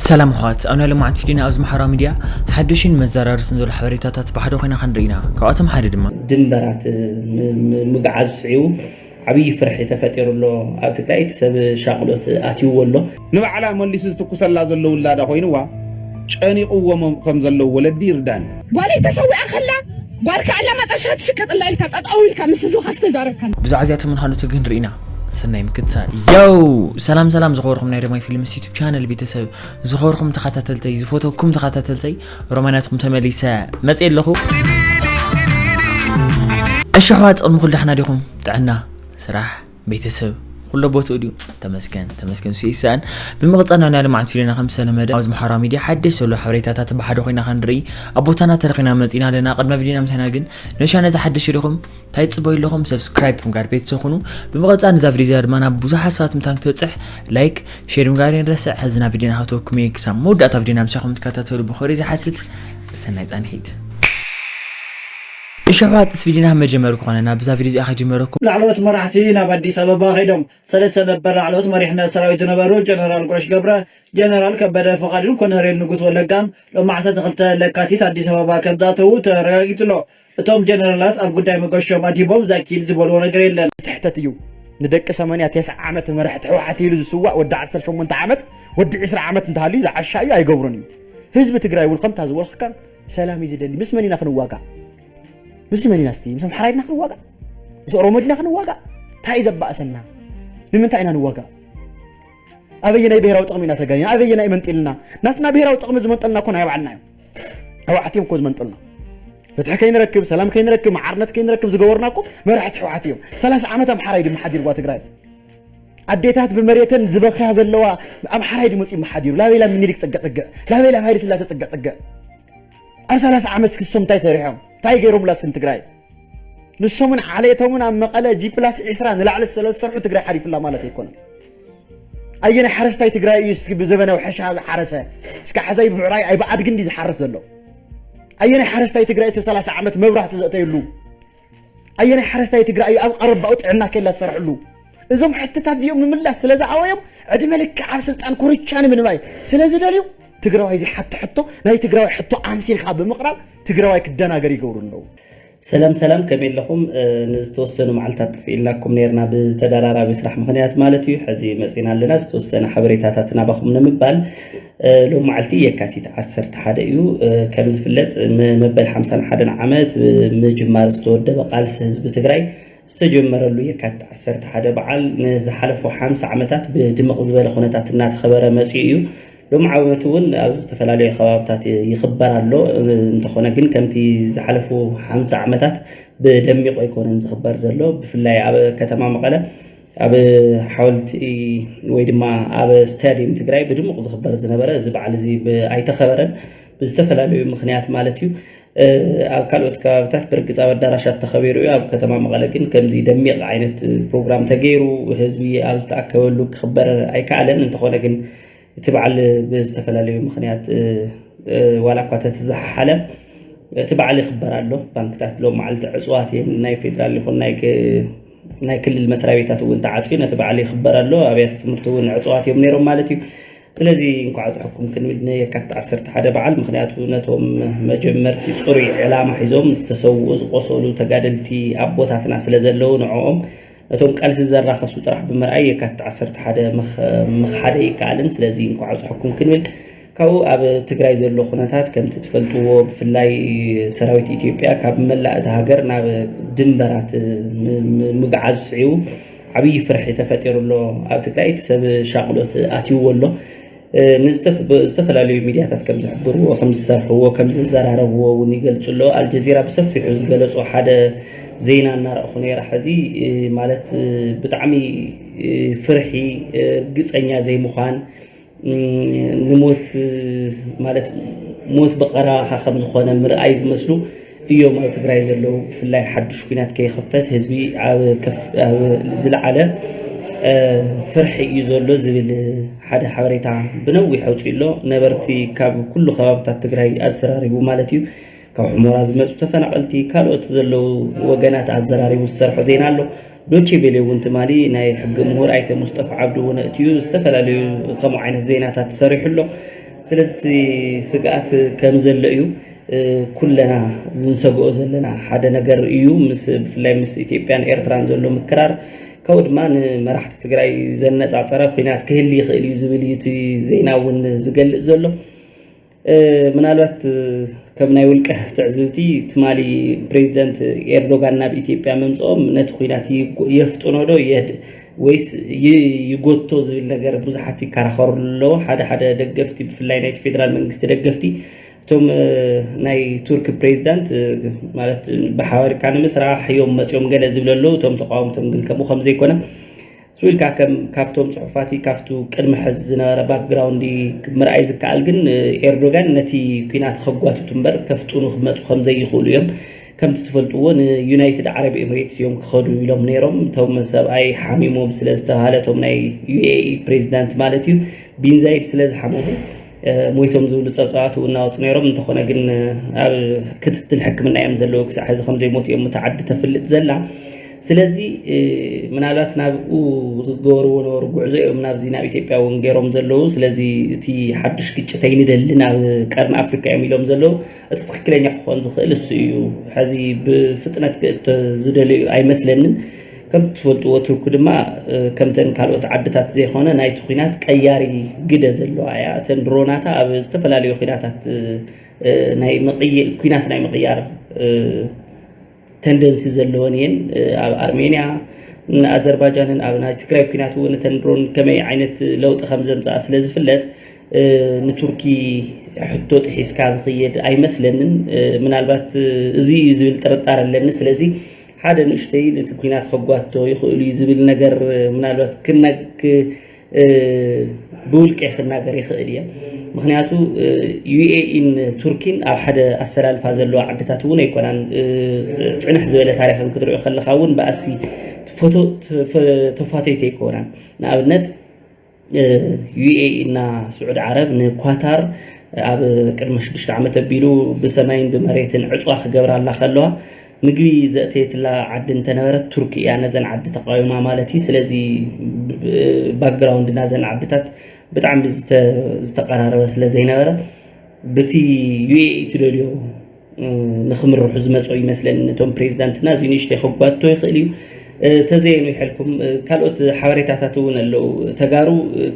ሰላም ኣሕዋት፣ ኣብ ናይ ሎማዓንቲ ቪድዮና ኣብዚ ማሕበራዊ ሚድያ ሓድሽን መዘራረስን ዘሎ ሓበሬታታት ብሓደ ኮይና ክንርኢ ኢና። ካብኣቶም ሓደ ድማ ድንበራት ም- ም- ምግዓዝ ስዒቡ ዓብዪ ፍርሒ ተፈጢሩ ኣሎ። ኣብ ትግራይ እቲ ሰብ ሻቕሎት ኣትይዎ ኣሎ። ንባዕላ መሊሱ ዝትኩሰላ ዘሎ ውላዳ ኮይንዋ ጨኒቕዎም ከም ዘለዉ ወለዲ ይርዳኒ። ጓለይ ተሰዊኣ ከላ ጓልካ ኣላማጣ ሻ ትሽቀጥላ ኢልካ ጠጠው ኢልካ ምስ ህዝብኻ ዝተዛረብካ። ብዛዕባ እዚኣቶም ምዃኑ ትግን ርኢና። ሰናይ ምክትታል። ዮው! ሰላም ሰላም ዝኸበርኩም ናይ ደማይ ፊልምስ ዩቱብ ቻነል ቤተሰብ፣ ዝኸበርኩም ተኸታተልተይ፣ ዝፈተኩም ተኸታተልተይ፣ ሮማናትኩም ተመሊሰ መጽእ ኣለኹ። እሺ ኣሕዋት፣ ቅድሚ ኩሉ ደሕና ዲኹም? ጥዕና፣ ስራሕ፣ ቤተሰብ፣ ኩሎ ቦትኡ ድዩ? ተመስገን፣ ተመስገን፣ እሱ ይስኣን። ብምቕጻል ናብ ናይ ሎማዓንቲ ቪድዮና ከም ዝተለመደ ኣብዚ ማሕበራዊ ሚድያ ሓደሽ ዘሎ ሓበሬታታት ብሓደ ኮይና ክንርኢ ኣብ ቦታና ተረኺና መጺና ኣለና። ቅድመ ቪድዮና ምሳና ግን ነሻ ነዚ ሓደሽ ዲኹም? እንታይ ትጽበዩ ኣለኹም? ሰብስክራይብ ምግባር ቤተሰብ ኩኑ። ብምቕጻል ነዛ ቪድዮ እዚኣ ድማ ናብ ብዙሓት ሰባት ምታን ክትበጽሕ ላይክ፣ ሼር ምግባር የንረስዕ። ሕዚ ናብ ቪድዮና ሃተወኩም እየ። ክሳብ መወዳእታ ቪድዮና ምሳኹም ትከታተሉ ብኽብሪ ዝሓትት። ሰናይ ጻንሒት። እሺ ኣሕዋት፣ ምስ ቪድዮና መጀመሪ ክኾነና ብዛ ቪድዮ እዚኣ ከጅመረኩም። ላዕለዎት መራሕቲ ናብ ኣዲስ ኣበባ ከይዶም። ሰለስተ ነበር ላዕለዎት መሪሕነት ሰራዊት ዝነበሩ ጀነራል ጉዕሽ ገብረ፣ ጀነራል ከበደ ፍቓዱን ኮነሬል ንጉስ ወለጋን ሎም ዓሰርተ ክልተ ለካቲት ኣዲስ ኣበባ ከም ዝኣተዉ ተረጋጊጹ ኣሎ። እቶም ጀነራላት ኣብ ጉዳይ መገሾም ኣድሂቦም ዛኪድ ዝበልዎ ነገር የለን። ስሕተት እዩ። ንደቂ ሰማንያ ተስዓ ዓመት መራሕቲ ህወሓት ኢሉ ዝስዋእ ወዲ ዓሰርተ ሸሞንተ ዓመት፣ ወዲ ዕስራ ዓመት እንተሃልዩ ዝዓሻ እዩ፣ ኣይገብሮን እዩ። ህዝቢ ትግራይ እውን ከምታ ዝበልኽካ ሰላም እዩ ዝደሊ። ምስ መን ኢና ክንዋጋእ? ምስ መን ኢና እስቲ? ምስ ኣምሓራ ኢና ክንዋጋእ? ምስ ኦሮሞ ዲና ክንዋጋእ? እንታይ እዩ ዘባእሰና? ንምንታይ ኢና ንዋጋእ? ኣበየናይ ብሄራዊ ጥቕሚ ኢና ተጋኒና? ኣበየናይ መንጢልና? ናትና ብሄራዊ ጥቕሚ ዝመንጠልና እኮ ናይ ባዕልና እዮም። ህወሓት እዮም እኮ ዝመንጠልና። ፍትሒ ከይንረክብ፣ ሰላም ከይንረክብ፣ ማዕርነት ከይንረክብ ዝገበሩና እኮ መራሕቲ ህወሓት እዮም። ሰላሳ ዓመት ኣምሓራይ ድም ሓዲርዋ ትግራይ። ኣዴታት ብመሬተን ዝበኽያ ዘለዋ ኣምሓራይ ድመፂኡ መሓዲሩ። ላቤላ ሚኒሊክ ፅግዕ ፅግዕ፣ ላቤላ ሃይለ ስላሴ ፅግዕ ፅግዕ። ኣብ ሰላሳ ዓመት እስኪ ንሶም እንታይ ሰሪሖም? እንታይ ገይሮምላ እስኪ ንትግራይ? ንሶምን ዓሌቶምን ኣብ መቐለ ጂ ፕላስ ዕስራ ንላዕሊ ስለ ዝሰርሑ ትግራይ ሓሪፍላ ማለት ኣይኮነን። ኣየናይ ሓረስታይ ትግራይ እዩ እስኪ ብዘበናዊ ሕርሻ ዝሓረሰ? እስኪ ሓዛይ ብዕራይ ኣይ ብኣድግን ድዩ ዝሓርስ ዘሎ? ኣየናይ ሓረስታይ ትግራይ እቲ ሰላሳ ዓመት መብራህቲ ዘእተየሉ? ኣየናይ ሓረስታይ ትግራይ እዩ ኣብ ቀረባኡ ጥዕና ኬላ ዝሰርሐሉ? እዞም ሕቶታት እዚኦም ምምላስ ስለ ዝኣወዮም ዕድመ ልክዕ ኣብ ስልጣን ኮርቻ ንምንባይ ስለ ዝደልዩ ትግራዋይ ዘይሓቶ ሕቶ ናይ ትግራዋይ ሕቶ ኣምሲልካ ብምቕራብ ትግራዋይ ክደናገር ይገብሩ ኣለዉ። ሰላም ሰላም፣ ከመይ ኣለኹም? እ፣ ንዝተወሰኑ መዓልታት ጥፍእ ኢልናኩም ነይርና ብተደራራቢ ስራሕ ምኽንያት ማለት እዩ። ሕዚ መፂና ኣለና ዝተወሰነ ሓበሬታታት ናባኹም ንምባል። እ፣ ሎም መዓልቲ የካቲት ዓሰርተ ሓደ እዩ። እ፣ ከም ዝፍለጥ ም-፣ መበል ሓምሳን ሓደን ዓመት ብ-፣ ምጅማር ዝተወደበ ቃልሲ ህዝቢ ትግራይ ዝተጀመረሉ የካቲት ዓሰርተ ሓደ በዓል ንዝሓለፉ ሓምሳ ዓመታት ብድምቕ ዝበለ ኩነታት እናተኸበረ መፂኡ እዩ። ሎም ዓመት እውን ኣብ ዝተፈላለዩ ከባብታት ይኽበር ኣሎ። እንተኾነ ግን ከምቲ ዝሓለፉ ሓምሳ ዓመታት ብደሚቑ ኣይኮነን ዝኽበር ዘሎ። ብፍላይ ኣብ ከተማ መቐለ ኣብ ሓወልቲ ወይ ድማ ኣብ ስታዲየም ትግራይ ብድሙቕ ዝኽበር ዝነበረ እዚ በዓል እዚ ብ-፣ ኣይተኸበረን፣ ብዝተፈላለዩ ምኽንያት ማለት እዩ። እ፣ ኣብ ካልኦት ከባብታት ብርግፅ ኣብ ኣዳራሻት ተኸቢሩ እዩ። ኣብ ከተማ መቐለ ግን ከምዚ ደሚቕ ዓይነት ፕሮግራም ተገይሩ ህዝቢ ኣብ ዝተኣከበሉ ክኽበር ኣይከኣለን። እንተኾነ ግን እቲ በዓል ብዝተፈላለዩ ምኽንያት፣ እ፣ እ፣ ዋላ እኳ ተተዘሓሓለ እቲ በዓል ይኽበር ኣሎ። ባንክታት ሎም መዓልቲ ዕፅዋት እየን። ናይ ፌዴራል ይኹን ናይ ክ-፣ ናይ ክልል መስሪያ ቤታት እውን ተዓፅዩ ነቲ በዓል ይኽበር ኣሎ። ኣብያተ ትምህርቲ እውን ዕፅዋት እዮም ነይሮም ማለት እዩ። ስለዚ እንኳዕ ኣብፀሐኩም ክንብል ንየካቲት ዓሰርተ ሓደ በዓል፣ ምኽንያቱ ነቶም መጀመርቲ ፅሩይ ዕላማ ሒዞም ዝተሰውኡ ዝቆሰሉ ተጋደልቲ ኣቦታትና ስለ ዘለዉ ንዕኦም ነቶም ቃልሲ ዘራኸሱ ጥራሕ ብምርኣይ የካቲት ዓሰርተ ሓደ ምኽ-፣ ምኽሓደ ኣይከኣልን። ስለዚ እንኳዕ ኣብፀሐኩም ክንብል ካብኡ ኣብ ትግራይ ዘሎ ኩነታት ከምቲ ትፈልጥዎ ብፍላይ ሰራዊት ኢትዮጵያ ካብ መላእ እታ ሃገር ናብ ድንበራት ም-፣ ም-፣ ምግዓዝ ስዒቡ ዓብዪ ፍርሒ ተፈጢሩ ኣሎ። ኣብ ትግራይ እቲ ሰብ ሻቕሎት ኣትይዎ ኣሎ። እ፣ ንዝተፍ-፣ ብ-፣ ዝተፈላለዩ ሚድያታት ከም ዝሕብርዎ፣ ከም ዝሰርሕዎ፣ ከም ዝዘራረብዎ እውን ይገልጹ ኣለዉ። ኣልጀዚራ ብሰፊሑ ዝገለጾ ሓደ ዜና እናረእኹ ነይረ። ሕዚ፣ እ፣ ማለት፣ እ፣ ብጣዕሚ፣ እ፣ ፍርሒ፣ እ፣ ርግጸኛ ዘይምዃን፣ እ፣ ንሞት፣ እ፣ ማለት ሞት ብቐረባኻ ከም ዝኾነ ምርኣይ ዝመስሉ እዮም ኣብ ትግራይ ዘለዉ። ብፍላይ ሓዱሽ ኲናት ከይኽፈት ህዝቢ ኣብ ከፍ-፣ ኣብ ዝለዓለ፣ እ፣ ፍርሒ እዩ ዘሎ ዝብል ሓደ ሓበሬታ ብነዊሕ ኣውፂኡ ኣሎ። ነበርቲ ካብ ኩሉ ከባብታት ትግራይ ኣዘራሪቡ ማለት እዩ። ካብ ሑመራ ዝመፁ ተፈናቐልቲ፣ ካልኦት ዘለዉ ወገናት ኣዘራሪቡ ዝሰርሖ ዜና ኣሎ። ዶቼ ቬሌ እውን ትማሊ ናይ ሕጊ ምሁር ኣይተ ሙስጠፋ ዓብዱ እውን ኣእትዩ ዝተፈላለዩ ከምኡ ዓይነት ዜናታት ሰሪሑ ኣሎ። ስለዚ እቲ ስግኣት ከም ዘሎ እዩ። ኩለና ዝንሰግኦ ዘለና ሓደ ነገር እዩ። ምስ ብፍላይ ምስ ኢትዮጵያን ኤርትራን ዘሎ ምክራር፣ ካብኡ ድማ ንመራሕቲ ትግራይ ዘነጻጸረ ኩናት ክህል ይኽእል እዩ ዝብል እዩ እቲ ዜና እውን ዝገልጽ ዘሎ። ምናልባት ከም ናይ ውልቀ ትዕዝብቲ፣ ትማሊ ፕሬዚደንት ኤርዶጋን ናብ ኢትዮጵያ ምምፅኦም ነቲ ኩናት የፍጥኖ ዶ ወይስ ይጎቶ ዝብል ነገር ብዙሓት ይከራኸሩ ኣለዉ። ሓደ ሓደ ደገፍቲ፣ ብፍላይ ናይቲ ፌደራል መንግስቲ ደገፍቲ፣ እቶም ናይ ቱርክ ፕሬዚዳንት ማለት ብሓበርካ ንምስራሕ እዮም መፅኦም ገለ ዝብሉ ኣለዉ። እቶም ተቃወምቶም ግን ከምኡ ከም ዘይኮነ ስዊልካ ከም ካብቶም ፅሑፋት ካብቱ ቅድሚ ሕዚ ዝነበረ ባክግራውንድ ምርኣይ ዝከኣል ግን ኤርዶጋን ነቲ ኩናት ከጓትቱ እምበር ከፍጥኑ ክመፁ ከም ዘይኽእሉ እዮም። ከምቲ ትፈልጥዎ ንዩናይትድ ዓረብ ኤምሬትስ እዮም ክኸዱ ኢሎም ነይሮም። እቶም ሰብኣይ ሓሚሞም ስለ ዝተባሃለ እቶም ናይ ዩኤኢ ፕሬዚዳንት ማለት እዩ ቢንዛይድ ስለ ዝሓመሙ ሞይቶም ዝብሉ ፀብፃባት እውን እናወፁ ነይሮም። እንተኾነ ግን ኣብ ክትትል ሕክምና እዮም ዘለዉ። ክሳዕ ሕዚ ከም ዘይሞት እዮም እታ ዓዲ ተፍልጥ ዘላ። ስለዚ ምናልባት ናብኡ ዝገበርዎ ነበሩ ጉዕዞ እዮም ናብዚ ናብ ኢትዮጵያ እውን ገይሮም ዘለዉ። ስለዚ እቲ ሓዱሽ ግጭት ኣይንደልን ኣብ ቀርኒ ኣፍሪካ እዮም ኢሎም ዘለዉ። እቲ ትክክለኛ ክኾን ዝኽእል እሱ እዩ። ሕዚ ብፍጥነት ክእቶ ዝደልዩ ኣይመስለንን። ከም ትፈልጥዎ ቱርክ ድማ ከምተን ካልኦት ዓድታት ዘይኮነ ናይቲ ኩናት ቀያሪ ግደ ዘለዋ እያ። እተን ድሮናታ ኣብ ዝተፈላለዩ ኩናታት ናይ ምቕይ- ኩናት ናይ ምቕያር ተንደንሲ ዘለወን እየን። ኣብ ኣርሜንያ፣ ኣዘርባጃንን ኣብ ናይ ትግራይ ኩናት እውን እተን ድሮን ከመይ ዓይነት ለውጢ ከም ዘምፅኣ ስለ ዝፍለጥ ንቱርኪ ሕቶ ጥሒስካ ዝኽየድ ኣይመስለንን። ምናልባት እዚ እዩ ዝብል ጥርጣረ ኣለኒ። ስለዚ ሓደ ንእሽተይ ነቲ ኩናት ከጓቶ ይኽእሉ እዩ ዝብል ነገር ምናልባት ክነክ ብውልቀ ክናገር ይኽእል እየ። ምክንያቱ ዩኤኢን ቱርኪን ኣብ ሓደ ኣሰላልፋ ዘለዋ ዓድታት እውን ኣይኮናን። ፅንሕ ዝበለ ታሪኽን ክትሪኦ ከለካ እውን ብኣሲ ተፋተይቲ ኣይኮናን። ንኣብነት ዩኤኢ እና ስዑድ ዓረብ ንኳታር ኣብ ቅድሚ ሽዱሽተ ዓመት ኣቢሉ ብሰማይን ብመሬትን ዕፅዋ ክገብራላ ከለዋ ምግቢ ዘእተየትላ ዓዲ እንተነበረት ቱርኪ እያ ነዘን ዓዲ ተቃዊማ ማለት እዩ። ስለዚ ባክግራውንድ ናዘን ዓድታት ብጣዕሚ ዝተቀራረበ ስለ ዘይነበረ ብቲ ዩኤኢ ትደልዮ ንክምርሑ ዝመፅኦ ይመስለኒ። ነቶም ፕሬዚዳንትና እዚ ንእሽተይ ከጓትቶ ይኽእል እዩ። ተዘየኑ ይሐልኩም ካልኦት ሓበሬታታት እውን ኣለዉ። ተጋሩ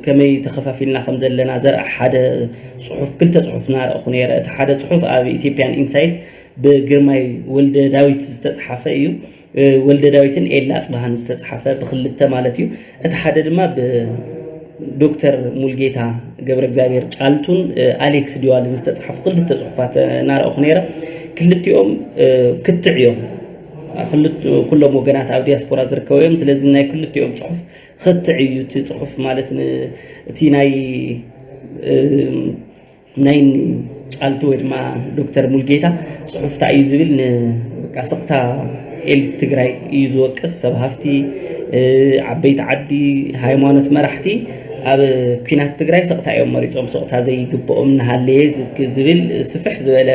ከመይ ተኸፋፊልና ከም ዘለና ዘርኢ ሓደ ፅሑፍ፣ ክልተ ፅሑፍ እናረእኹ ነይረ። እቲ ሓደ ፅሑፍ ኣብ ኢትዮጵያን ኢንሳይት ብግርማይ ወልደ ዳዊት ዝተፅሓፈ እዩ። ወልደ ዳዊትን ኤላ ኣፅባሃን ዝተፅሓፈ ብክልተ ማለት እዩ። እቲ ሓደ ድማ ብዶክተር ሙልጌታ ገብረ እግዚኣብሔር ጫልቱን ኣሌክስ ዲዋልን ዝተፅሓፉ ክልተ ፅሑፋት እናረእኹ ነይረ። ክልቲኦም ክትዕ እዮም። ኩሎም ወገናት ኣብ ዲያስፖራ ዝርከቡ እዮም። ስለዚ ናይ ክልቲኦም ፅሑፍ ክትዕ እዩ። እቲ ፅሑፍ ማለት እቲ ናይ ናይ ጫልቱ ወይ ድማ ዶክተር ሙልጌታ ፅሑፍ እንታይ እዩ ዝብል ንስቕታ ኤሊት ትግራይ እዩ ዝወቅስ። ሰብ ሃፍቲ፣ ዓበይቲ ዓዲ፣ ሃይማኖት መራሕቲ ኣብ ኩናት ትግራይ ስቕታ እዮም መሪፆም። ስቕታ ዘይግብኦም እናሃለየ ዝብል ስፍሕ ዝበለ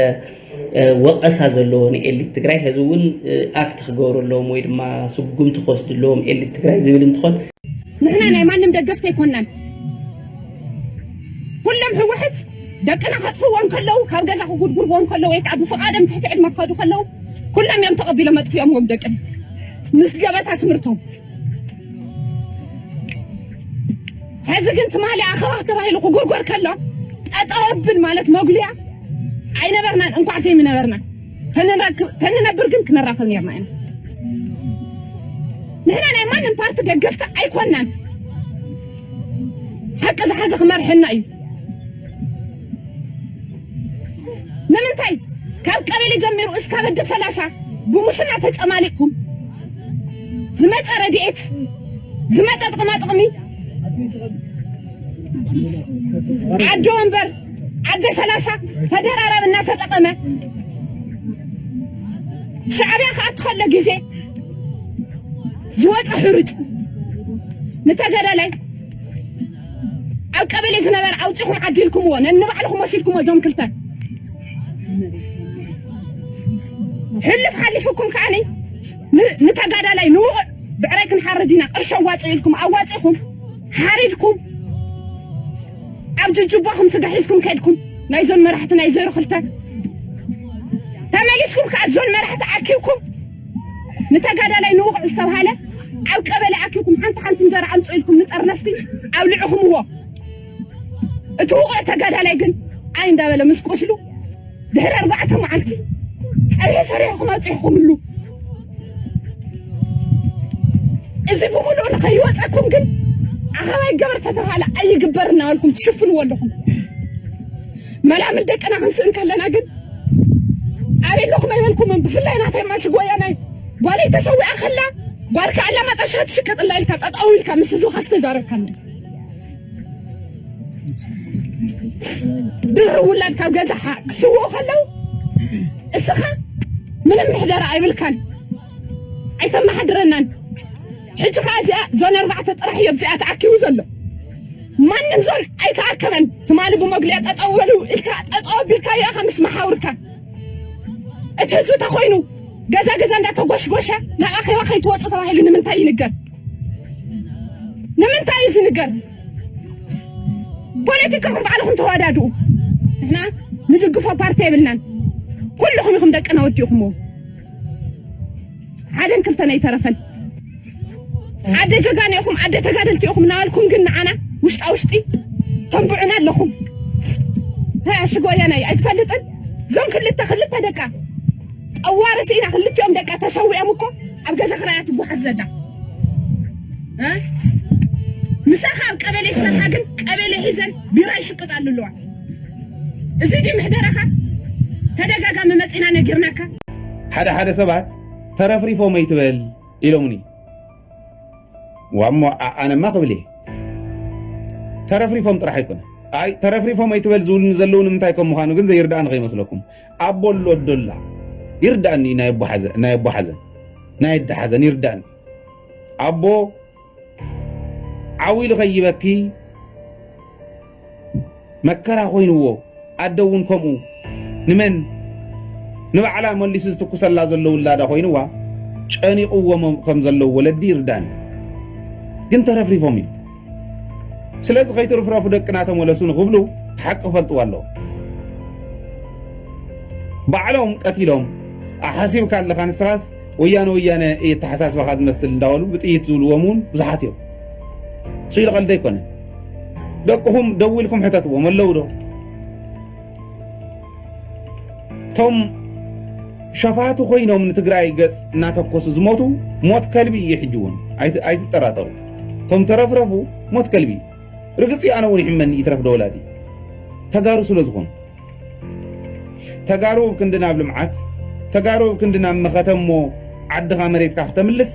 ወቐሳ ዘለዎ ንኤሊት ትግራይ ሕዚ እውን ኣክት ክገብሩ ኣለዎም ወይ ድማ ስጉምቲ ክወስዱ ኣለዎም ኤሊት ትግራይ ዝብል እንትኾን ንሕና ናይ ማንም ደገፍቲ ኣይኮናን። ኩሎም ህወሓት ደቅና ከጥፍዎም ከለዉ ካብ ገዛ ክጉድጉርዎም ከለዉ ወይ ከዓ ብፍቓዶም ትሕቲ ዕድመ ክኸዱ ከለዉ ኩሎም እዮም ተቐቢሎም ኣጥፊኦምዎም ደቅና ምስ ገበታ ትምህርቶም። ሕዚ ግን ትማሊ ኣኸባኽ ተባሂሉ ክጉርጎር ከሎ ጠጠው ኣብል ማለት መጉልያ ኣይነበርናን። እንኳዕ ዘይምነበርና ተንነብር ግን ክንራኸብ ነርና ኢና። ንሕና ናይ ማንም ፓርቲ ደገፍቲ ኣይኮናን። ሓቂ ዝሓዘ ክመርሐና እዩ። ንምንታይ ካብ ቀበሌ ጀሚሩ እስካብ ኣደ ሰላሳ ብሙስና ተጨማሊቕኩም ዝመፀ ረድኤት ዝመፀ ጥቕማ ጥቕሚ ዓዲ ወንበር ዓዲ ሰላሳ ተደራራብ እናተጠቐመ ሻዕብያ ክኣቱ ከሎ ግዜ ዝወፀ ሕሩጭ ንተጋዳላይ ኣብ ቀበሌ ዝነበረ ኣውፂኹም ዓዲልኩምዎ ነንባዕልኹም ወሲድኩምዎ እዞም ክልተ ሕልፍ ሓሊፉኩም ከዓኒ ንተጋዳላይ ንውቕዕ ብዕራይ ክንሓርድ ኢና ቅርሺ ኣዋፅእ ኢልኩም ኣዋፂኹም ሓሪድኩም ኣብ ጅጅባኹም ስጋ ሒዝኩም ከድኩም፣ ናይ ዞን መራሕቲ ናይ ዜሮ ክልተ ተመሊስኩም ከኣ ዞን መራሕቲ ኣኪብኩም፣ ንተጋዳላይ ንውቑዕ ዝተባሃለ ኣብ ቀበሌ ኣኪብኩም ሓንቲ ሓንቲ እንጀራ ኣምጽኡ ኢልኩም ንጠርነፍቲ ኣውሊዕኹምዎ። እቲ ውቑዕ ተጋዳላይ ግን ኣይ እንዳበለ ምስ ቁስሉ ድሕሪ ኣርባዕተ መዓልቲ ጸብሒ ሰሪሕኹም ኣብጺሕኹምሉ። እዚ ብምሉኡ ንኸይወጸኩም ግን ኣኸባ ይገበር ተተባሃለ ኣይግበር እናበልኩም ትሽፍንዎ ኣለኹም። መላምል ደቅና ክንስእን ከለና ግን ኣበይ ኣለኹም ኣይበልኩምን። ብፍላይ ናተይ ማሽግ ወያናይ ጓለይ ተሰዊኣ ከላ ጓልካ ኣላማጣ ሻ ትሽቅጥላ ኢልካ ጠጠው ኢልካ ምስ ህዝብኻ ዝተዛረብካኒ ድርብ ውላድ ካብ ገዛኻ ክስውኡ ከለዉ እስኻ ምንም ምሕደራ ኣይብልካን፣ ኣይተመሓድረናን። ሕጂ ኸዓ እዚኣ ዞን ኣርባዕተ ጥራሕ እዩ ኣብዚኣ ተኣኪቡ ዘሎ። ማንም ዞን ኣይተኣከበን። ትማሊ ብመግለያ ጠጠው በሉ ኢልካ ጠጠው ኣቢልካዮ ኢኻ ምስ መሓውርካ። እቲ ህዝቢ ተኾይኑ ገዛ ገዛ እንዳተጎሽጎሸ ናብ ኣኼባ ከይትወፁ ተባሂሉ ንምንታይ ይንገር? ንምንታይ እዩ ዝንገር? ፖለቲካኹም ባዕልኹም ተወዳድኡ። ንሕና ንድግፎ ፓርቲ የብልናን። ኩልኹም ኢኹም ደቅና ወዲእኹምዎ። ሓደን ክልተን ኣይተረፈን። ኣደ ጀጋኑ ኢኹም፣ ኣደ ተጋደልቲ ኢኹም እናበልኩም ግን ንዓና ውሽጣ ውሽጢ ተንብዑና ኣለኹም። ሀ፣ ሽግ ወያናይ ኣይትፈልጥን? እዞም ክልተ፣ ክልተ ደቃ ጠዋሪ ስኢና ክልቲኦም ደቃ ተሰዊኦም እኮ ኣብ ገዛ ክራያ ትጓሓፍ ዘላ። እ? ምሳኻ ኣብ ቀበሌ ዝሰርሓ ግን ቀበሌ ሒዘን ቢራ ይሽቅጣሉ ኣለዋ። እዚ ድዩ ምሕደራኻ? ተደጋጋሚ መጺና ነጊርናካ። ሓደ ሓደ ሰባት ተረፍሪፎም ኣይትበል ኢሎምኒ። ዋሞ ኣ-፣ ኣነማ ክብል እየ። ተረፍሪፎም ጥራሕ ኣይኮነ። ኣይ፣ ተረፍሪፎም ኣይትበል ዝብሉኒ ዘለዉ ንምንታይ ከም ምዃኑ ግን ዘይርዳእኒ ከይመስለኩም። ኣቦ ኣሎ ኣዶ ኣላ። ይርዳእኒ ናይ ኣቦ ሓዘ-፣ ናይ ኣቦ ሓዘን። ናይ ኣደ ሓዘን ይርዳእኒ። ኣቦ ዓው ኢሉ ከይበኪ መከራ ኮይንዎ፣ ኣደ እውን ከምኡ። ንመን? ንባዕላ መሊሱ ዝትኩሰላ ዘሎ ውላዳ ኮይንዋ፣ ጨኒቕዎም ከም ዘለዉ ወለዲ ይርዳእኒ። ግን ተረፍሪፎም እዩ። ስለዚ ከይትርፍረፉ ደቅና ተመለሱ ንኽብሉ ሓቂ ክፈልጥዎ ኣለዎም። ባዕሎም ቀቲሎም፣ ኣሓሲብካ ኣለኻ ንስኻስ ወያነ ወያነ እየ ኣተሓሳስባኻ ዝመስል እንዳበሉ ብጥይት ዝብልዎም እውን ብዙሓት እዮም። ስኢሉ ቀልዲ ኣይኮነን። ደቅኹም ደዊልኩም ሕተትዎም ኣለዉ ዶ? እቶም ሸፋቱ ኮይኖም ንትግራይ ገጽ እናተኮሱ ዝሞቱ ሞት ከልቢ እዩ ሕጂ እውን። ኣይት-፣ ኣይትጠራጠሩ። እቶም ተረፍረፉ ሞት ከልቢ እዩ። ርግጽ እዩ፣ ኣነ እውን ይሕመኒ ይትረፍ ዶ ወላዲ። ተጋሩ ስለ ዝኾኑ። ተጋሩ ኣብ ክንዲ ናብ ልምዓት፣ ተጋሩ ኣብ ክንዲ ናብ መኸተ እሞ ዓድኻ መሬትካ ክተምልስ፣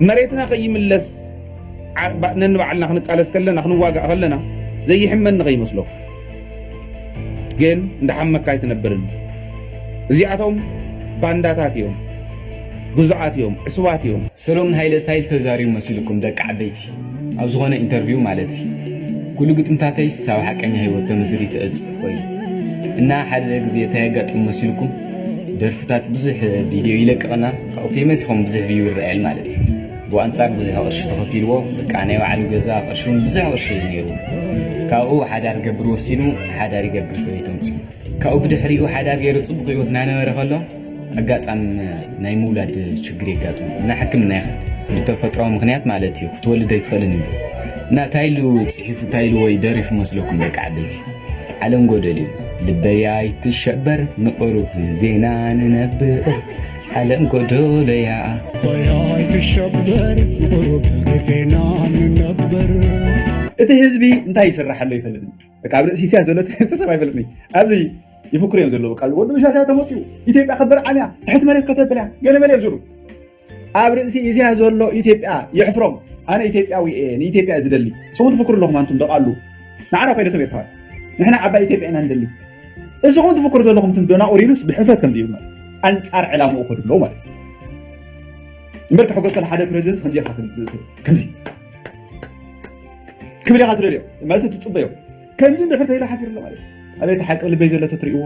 መሬትና ከይምለስ ዓ-፣ ባ-፣ ነንባዕልና ክንቃለስ ከለና፣ ክንዋጋእ ከለና ዘይሕመኒ ከይመስለኩም። ግን እንዳሓመካ ኣይትነብርን። እዚኣቶም ባንዳታት እዮም፣ ግዙኣት እዮም፣ ዕሱባት እዮም። ሰሎሙን ሃይለ እንታይ ኢሉ ተዛሪቡ መሲልኩም ደቂ ዓበይቲ? ኣብ ዝኾነ ኢንተርቪው ማለት እዩ። ኩሉ ግጥምታተይስ ኣብ ሓቀኛ ህይወት ተመስሪቱ እጽሕፎ እዩ። እና ሓደ ግዜ እንታይ የጋጥም መሲልኩም? ደርፍታት ብዙሕ ቪድዮ ይለቅቕና፣ ካብኡ ፌመስ ይኸውን፣ ብዙሕ ቪው ይረኣየሉ ማለት እዩ። ብኣንጻር ብዙሕ ቅርሺ ተኸፊልዎ፣ በቃ ናይ ባዕሉ ገዛ፣ ቅርሺ እውን ብዙሕ ቅርሺ እዩ ነይሩ። ካብኡ ሓዳር ገብር ወሲኑ፣ ሓዳር ይገብር፣ ሰበይቲ ኣምጺኡ። ካብኡ ብድሕሪኡ ሓዳር ገይሩ ጽቡቕ ህይወት እናነበረ ከሎ፣ ኣጋጣሚ ናይ ምውላድ ችግር የጋጥሞ እና ሕክምና ይኸድ። ብተፈጥሯዊ ምኽንያት ማለት እዩ፣ ክትወልድ ኣይትኽእልን እዩ። እና እንታይ ኢሉ ጽሒፉ፣ እንታይ ኢሉ ወይ ደሪፉ መስለኩም ደቂ ዓበይቲ? ዓለም ጎደል እዩ። ልበይ ኣይትሸበር፣ ንቑሩብ ዜና ንነብር። ዓለም ጎደለያ። ልበይ ኣይትሸበር፣ ንቑሩብ ዜና ንነብር። እቲ ህዝቢ እንታይ ይስራሕ ኣሎ ይፈልጥ እዩ። በቃ ኣብ ርእሲ ኢሳያስ ዘሎ ተሰብ ኣይፈልጥን እዩ። ኣብዚ ይፍክሩ እዮም ዘለዉ። በቃ ወዲ መሻሻ ተመፅኡ፣ ኢትዮጵያ ከበርዓም እያ፣ ትሕቲ መሬት ከተብል እያ፣ ገለ መለ እዮም ዝብሉ። ኣብ ርእሲ ኢሳያስ ዘሎ ኢትዮጵያ የሕፍሮም። ኣነ ኢትዮጵያዊ እየ፣ ንኢትዮጵያ እየ ዝደሊ። ንስኹም ትፍክሩ ኣለኹም ኣንቱም ደቓሉ። ንዓና ኮይነ ሰብ ኤርትራውያን። ንሕና ዓባይ ኢትዮጵያ ኢና ንደሊ። ንስኹም ትፍክሩ ዘለኹም እቱም ደናቑር ኢሉስ ብሕፍረት ከምዚ ይብል ማለት። ኣንጻር ዕላምኡ ከድሎ ማለት እዩ። እምበር ተሐጎስካ ንሓደ ፕሬዚደንት ከምዚ ኢኻ ትብል፣ ከምዚ ክብል ኢኻ ትደልዮ። ማለት ትጽበዮ። ከምዚ እንድሕር ተይሉ ሓፊሩ ኣሎ ማለት እዩ። ኣቤት ሓቂ ልበይ ዘሎ ተትርእይዎ።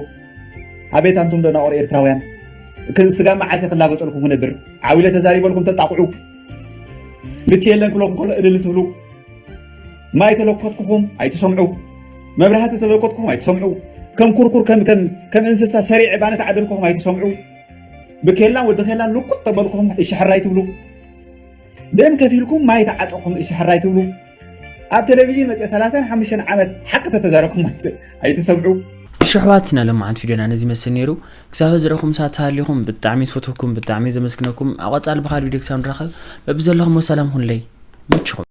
ኣቤት ኣንቱም ደናቑር ኤርትራውያን። ክ-፣ ስጋ መዓሴ ክላገጸልኩም ክነብር። ዓው ኢለ ተዛሪበልኩም ተጣቕዑ። ልክ የለን ክብለኩም ከሎ እልል ትብሉ። ማይ ተለኮትኩኹም ኣይትሰምዑ። መብራህቲ ተዘርኮትኩም ኣይትሰምዑ። ከም ኩርኩር ከም ከም ከም እንስሳ ሰሪዕ ባነ ተዓደልኩም ኣይትሰምዑ። ብኬላን ወዲ ኬላን ልኩት ተበልኩም እሺ ሕራይ ትብሉ። ደም ከፊልኩም ማይ ተዓጠኹም እሺ ሕራይ ትብሉ። ኣብ ቴሌቪዥን መጽ ሰላሳን ሓሙሽተን ዓመት ሓቂ ተተዛረኩም ኣይትሰምዑ። እሺ ኣሕዋትና፣ ለማዓንት ቪድዮና ነዚ መስል ነይሩ። ክሳብ ዝረኹም ሳት ተሃሊኹም ብጣዕሚ ዝፈትወኩም፣ ብጣዕሚ ዘመስግነኩም። ኣብ ቀጻሊ ብኻል ቪድዮ ክሳብ ንራኸብ በብዘለኹም ሰላም ሁንለይ። ምችኹም።